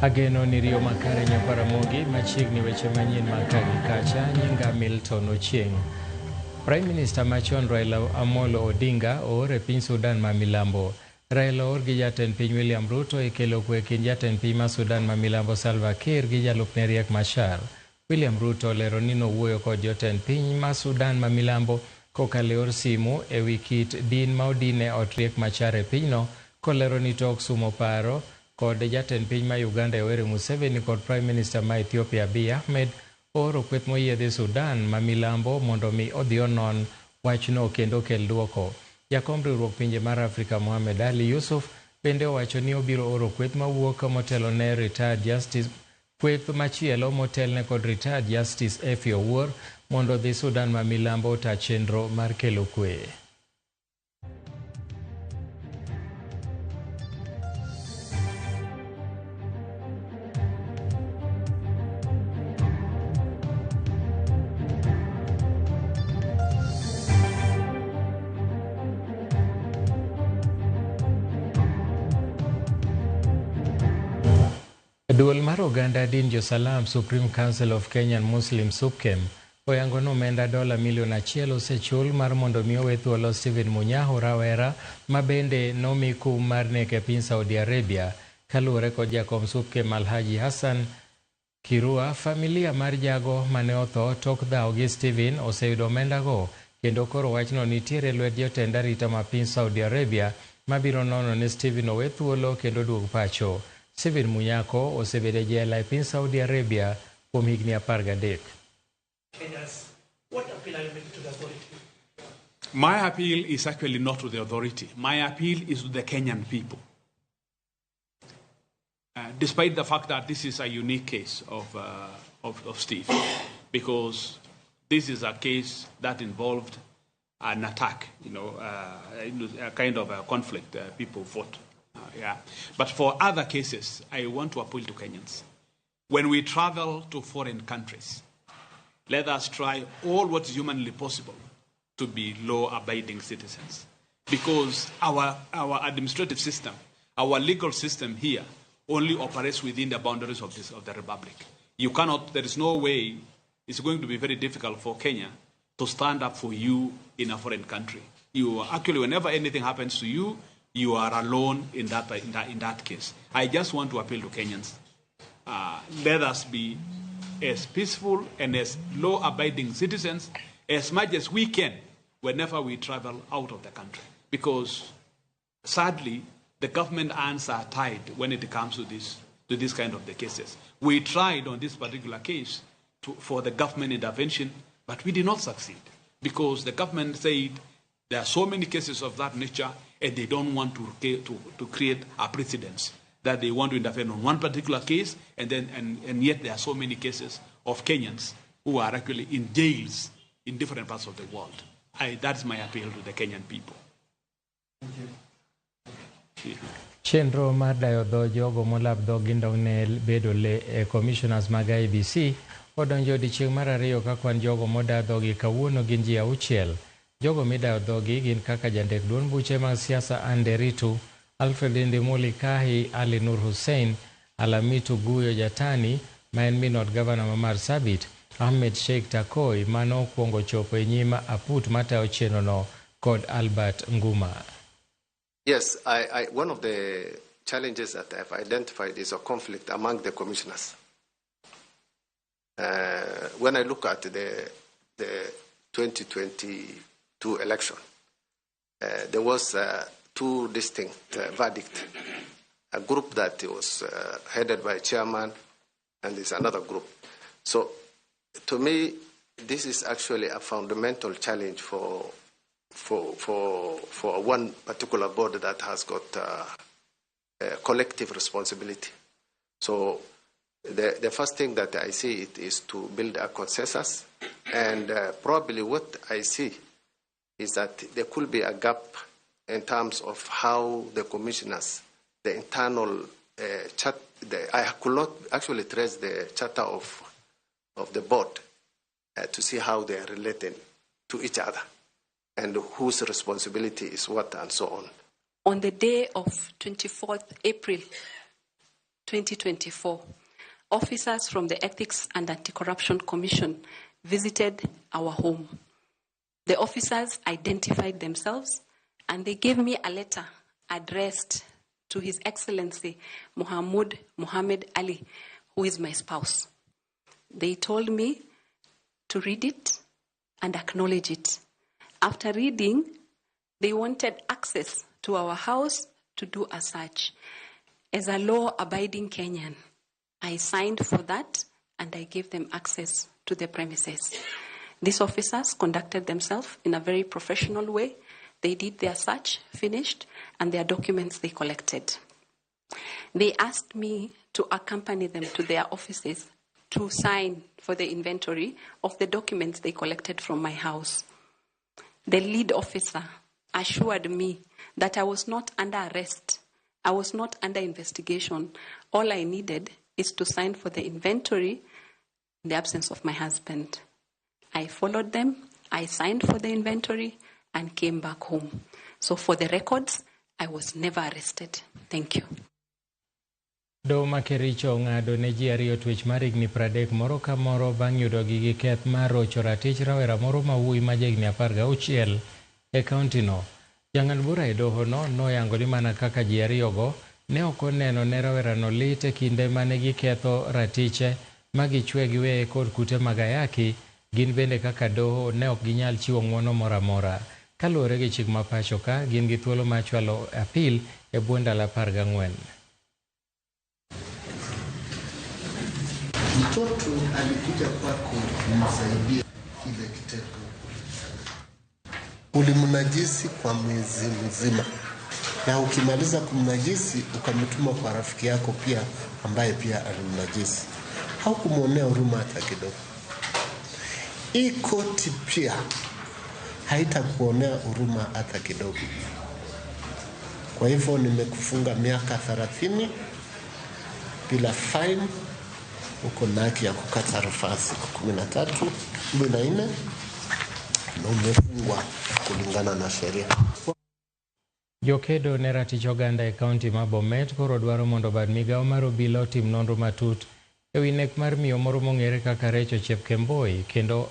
Ageno ni riyo makare Nyakwaramogi machiegni weche manyien ma ka gi kacha nyinga Milton Ochieng. Prime Minister machon Raila Amolo Odinga oor e piny Sudan ma milambo. Raila oor gi jatend piny William Ruto e kelo kwe e kind jatend piny ma Sudan ma milambo Salva Kiir gi jalupne Riek Machar. William Ruto olero ni nowuoyo kod jotend piny ma Sudan ma milambo kokalo e yor simu e wi kit din ma odin e ot Riek Machar e pinyno kolero ni tok sumo paro kod jatend piny ma Uganda Yoweri Museveni kod Prime Minister ma Ethiopia Abiy Ahmed ooro kweth moyiedhi Sudan ma milambo mondo mi odhi onon wachno kendo okel duoko. Jakom riwruok pinje mar Afrika Mohamed Ali Yusuf bende owacho ni obiro oro kweth mawuok motelo ne retired justice kweth machielo motelne kod retired Justice Effie Owuor mondo odhi Sudan ma milambo ota chenro mar kelo kwe. Duol mar oganda din Jo-Salam Supreme Council of Kenyan Muslims SUPKEM oyango ni omenda dola milion achiel osechul mar mondo mi owe thuolo Stephen Munyaho rawera ma bende nomi kum mar nek e piny Saudi Arabia. Kaluwore kod jakom SUPKEM Alhaji Hassan Kirua, familia mar jago mane otho tok dhawo gi Stephen oseyudo omendago kendo koro wachno nitiere lwet jotend arita ma piny Saudi Arabia mabiro nono ni Stephen owe thuolo kendo duog pacho. Stephen Munyako osebedo e jela e piny Saudi Arabia kuom higni 13. Kenyans, what appeal are you making to the authority? My appeal is actually not to the authority. My appeal is to the Kenyan people. Despite the fact that this is a unique case of Steve, because this is a case that involved an attack, a kind of a conflict, people fought. But for other cases, I want to appeal to Kenyans. When we travel to foreign countries, let us try all what is humanly possible to be law-abiding citizens. Because our administrative system, our legal system here, only operates within the boundaries of the Republic. You cannot, there is no way, it's going to be very difficult for Kenya to stand up for you in a foreign country. You actually, whenever anything happens to you, you are alone in that case. I just want to appeal to Kenyans. Let us be as peaceful and as law-abiding citizens as much as we can whenever we travel out of the country. Because sadly, the government hands are tied when it comes to this kind of the cases. We tried on this particular case for the government intervention, but we did not succeed because the government said there are so many cases of that nature and they don't want to create a precedence that they want to intervene on one particular case, and yet there are so many cases of Kenyans who are actually in jails in different parts of the world. That's my appeal to the Kenyan people. Thank you. Yeah. Chenro mar dayo dho jogo molap dhogi ndong' ne bedo le e commissioners mag IEBC odonjo odiechieng' mar ariyo ka kwan jogo moda dhogi kawuono gin ji auchiel. Jogo midayo dhogi gin kaka jandek duond buche mag siasa Anne Nderitu, Alfred Indimuli Kahi, Ali Nur Hussein, Alamitu Guyo Jatani ma en min od gavana ma Marsabit, Ahmed Sheikh Takoi mano okuongo chopo e nyim aput matayo chenrono kod Albert Nguma. Yes, one of the challenges that I've identified is a conflict among the commissioners. When I look at the 2022 election, there was two distinct verdicts. A group that was headed by chairman, and there's another group. So, to me, this is actually a fundamental challenge for one particular board that has got a collective responsibility. So, the first thing that I see it is to build a consensus, and probably what I see is that there could be a gap in terms of how the commissioners, the internal chat, I could not actually trace the charter of the board to see how they are relating to each other and whose responsibility is what and so on. On the day of 24th April 2024, officers from the Ethics and Anti-Corruption Commission visited our home. The officers identified themselves and they gave me a letter addressed to His Excellency Mohamud Mohammed Ali, who is my spouse. They told me to read it and acknowledge it. After reading, they wanted access to our house to do a search. As a law-abiding Kenyan, I signed for that and I gave them access to the premises. These officers conducted themselves in a very professional way. They did their search, finished, and their documents they collected. They asked me to accompany them to their offices to sign for the inventory of the documents they collected from my house. The lead officer assured me that I was not under arrest. I was not under investigation. All I needed is to sign for the inventory in the absence of my husband. I followed them, I signed for the inventory, and came back home. So for the records, I was never arrested. Thank you. Doho ma Kericho ong'ado ne ji ariyo twech mar higni 30 moro ka moro bang' yudogi gi keth mar rocho ratich rawera moro ma wuoyi ma jahigni 16 e kauntino. Jang'ad bura e dohono noyango ni mana kaka ji ariyogo ne ok oneno ne rawerano lit e kinde mane giketho ratiche ma gichwe giweye kod kute mag ayaki, gin bende kaka doho ne ok ginyal chiwo ng'uono moro amora. Kaluwore gi chik ma pacho ka, gin gi thuolo mar chwalo apil e bwo ndalo 14. Mtoto alikuja kwako kumsaidia kile kitendo. Ulimnajisi kwa mwezi mzima, na ukimaliza kumnajisi ukamtuma kwa rafiki yako pia ambaye pia alimnajisi. Haukumwonea huruma hata kidogo. Hii koti pia haitakuonea huruma hata kidogo. Kwa hivyo nimekufunga miaka 30 bila fine. Uko na haki ya kukata rufaa siku 13, 14, na umefungwa kulingana na sheria. Jokedo ne ratich oganda e kaunti ma Bomet koro dwaro mondo bad migawo mar obila otim nonro matut ewi nek mar miyo moro mong'ere kaka Recho Chepkemboi kendo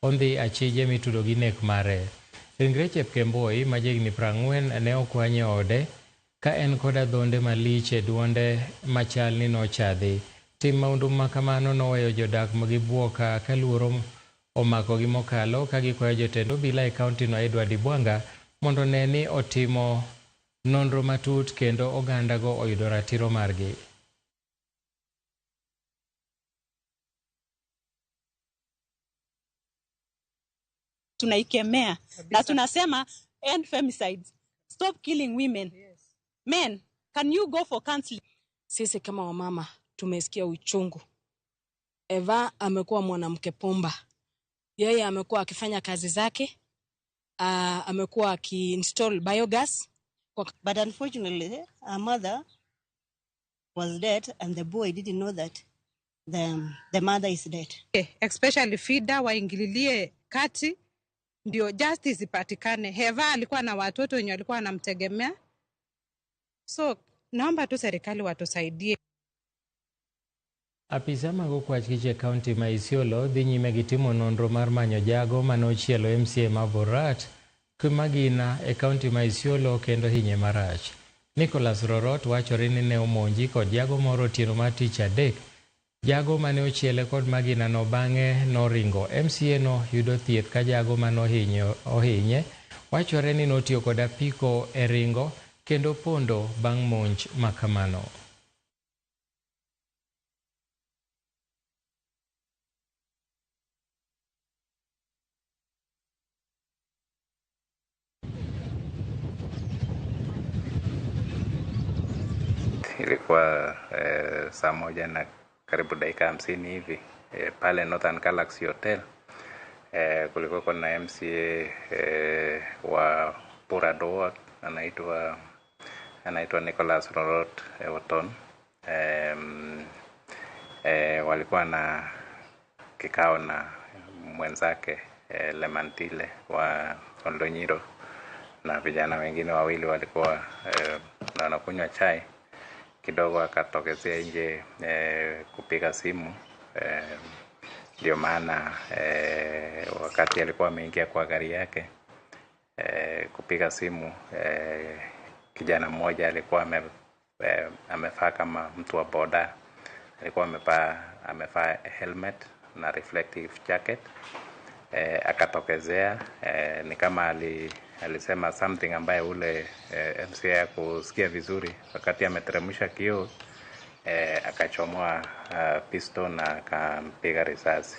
ondhi achije mitudo gi nek mare. Ringre Chepkemboi ma jahigni 40 ne okwany e ode ka en kod adhonde malich e duonde machal ni nochadhi. Tim maundu ma kamano noweyo jodak gi buok ka luoro omakogi mokalo ka gikwayo jotend obila e kauntino Edward Ibwanga mondo ne ni otimo nonro matut kendo ogandago oyudo ratiro margi. Tunaikemea na tunasema end femicides, stop killing women. Yes. Men, can you go for counseling? Sisi kama wamama tumesikia uchungu. Eva amekuwa mwanamke pomba. Yeye amekuwa akifanya kazi zake. Amekuwa akiinstall biogas. But unfortunately, her mother was dead and the boy didn't know that the mother is dead. Especially FIDA waingililie kati ndio justice ipatikane. Eva alikuwa na watoto wenye walikuwa wanamtegemea. So naomba tu serikali watusaidie. Apisa mag okwach kich e kaunti ma Isiolo dhi nyime gi timo nonro mar manyo jago manochielo MCA ma Borat Magina e kaunti ma Isiolo kendo hinye marach. Nicholas Rorot wachore ni ne omonji kod jago moro otieno mar tich adek. Jago mane ochiele kod magina no bang'e noringo. MCA no yudo thieth ka jago mane ohinye wachore ni notiyo kod apiko e ringo kendo pondo bang' monj makamano. Ilikuwa saa 1 na karibu dakika 50 hivi pale Northern Galaxy Hotel. Kulikuwa na MCA wa Puradoa anaitwa Nicholas Rorot Oton. Walikuwa na kikao na mwenzake Lemantile wa Oldonyiro na vijana wengine wawili walikuwa wanakunywa chai. kidogo akatokezea nje kupiga simu. Ndio maana wakati alikuwa ameingia kwa gari yake kupiga simu, kijana mmoja alikuwa amevaa kama mtu wa boda, alikuwa amevaa helmet na reflective jacket. Akatokezea, ni kama alisema something ambaye ule MCA hakusikia vizuri. Wakati ameteremsha kioo, akachomoa pistol na akampiga risasi.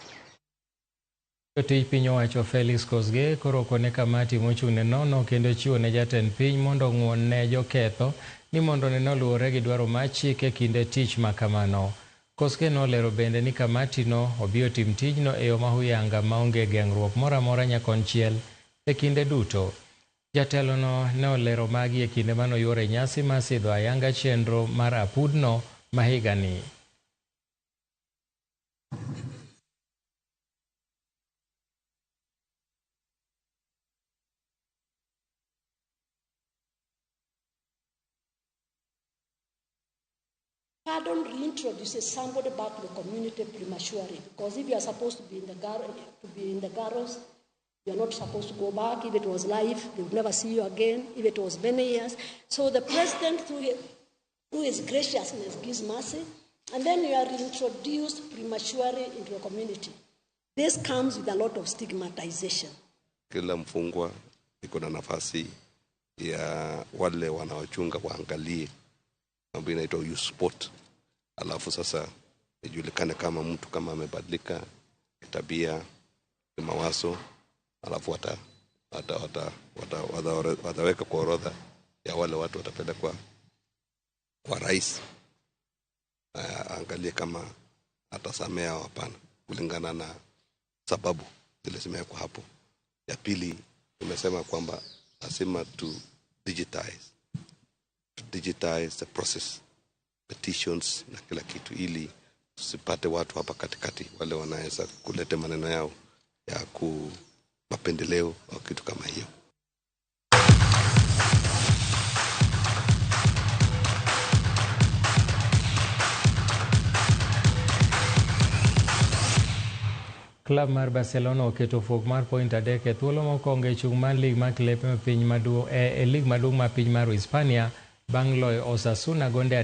Jotij piny owacho Felix Kosgei koro okone kamati mochung' ne nono kendo chiwo ne jatend piny mondo ong'uon ne joketho ni mondo neno oluwore gi dwaro mar chik e kinde tich ma kamano. Kosgei nolero bende ni kamati no obi otim tijno e yo mahuyanga maonge geng'ruok moro amora nyakonchiel e kinde duto. Jatelo no ne olero magi e kinde manoyuoro e nyasi mar sidho ayanga chenro mar apudno ma higani. Pardon reintroduces somebody back to the community prematurely, because if you are supposed to be in the garrows, you are not supposed to go back. If it was life, they would never see you again. If it was many years. So the president, through his graciousness, gives mercy, and then you are reintroduced prematurely into a community. This comes with a lot of stigmatization. Kila mfungwa iko na nafasi ya wale wanaochunga waangalie mambo inaitwa youth sport, alafu sasa ijulikane kama mtu kama amebadilika tabia, mawazo, alafu wataweka kwa orodha ya wale watu watapelekwa kwa rais, angalie kama atasamea au hapana kulingana na sababu zile zimewekwa hapo. Ya pili, tumesema kwamba lazima to digitize the process, petitions na kila kitu, ili tusipate watu hapa katikati wale wanaweza kuleta maneno yao ya mapendeleo au kitu kama hiyo. Klab mar Barcelona oketo fuok mar point 3 e thuolo mokwongo e chung' mar lig mar klepe piny maduong' e lig maduong' mar piny mar Hispania bang' loyo Osasuna gonde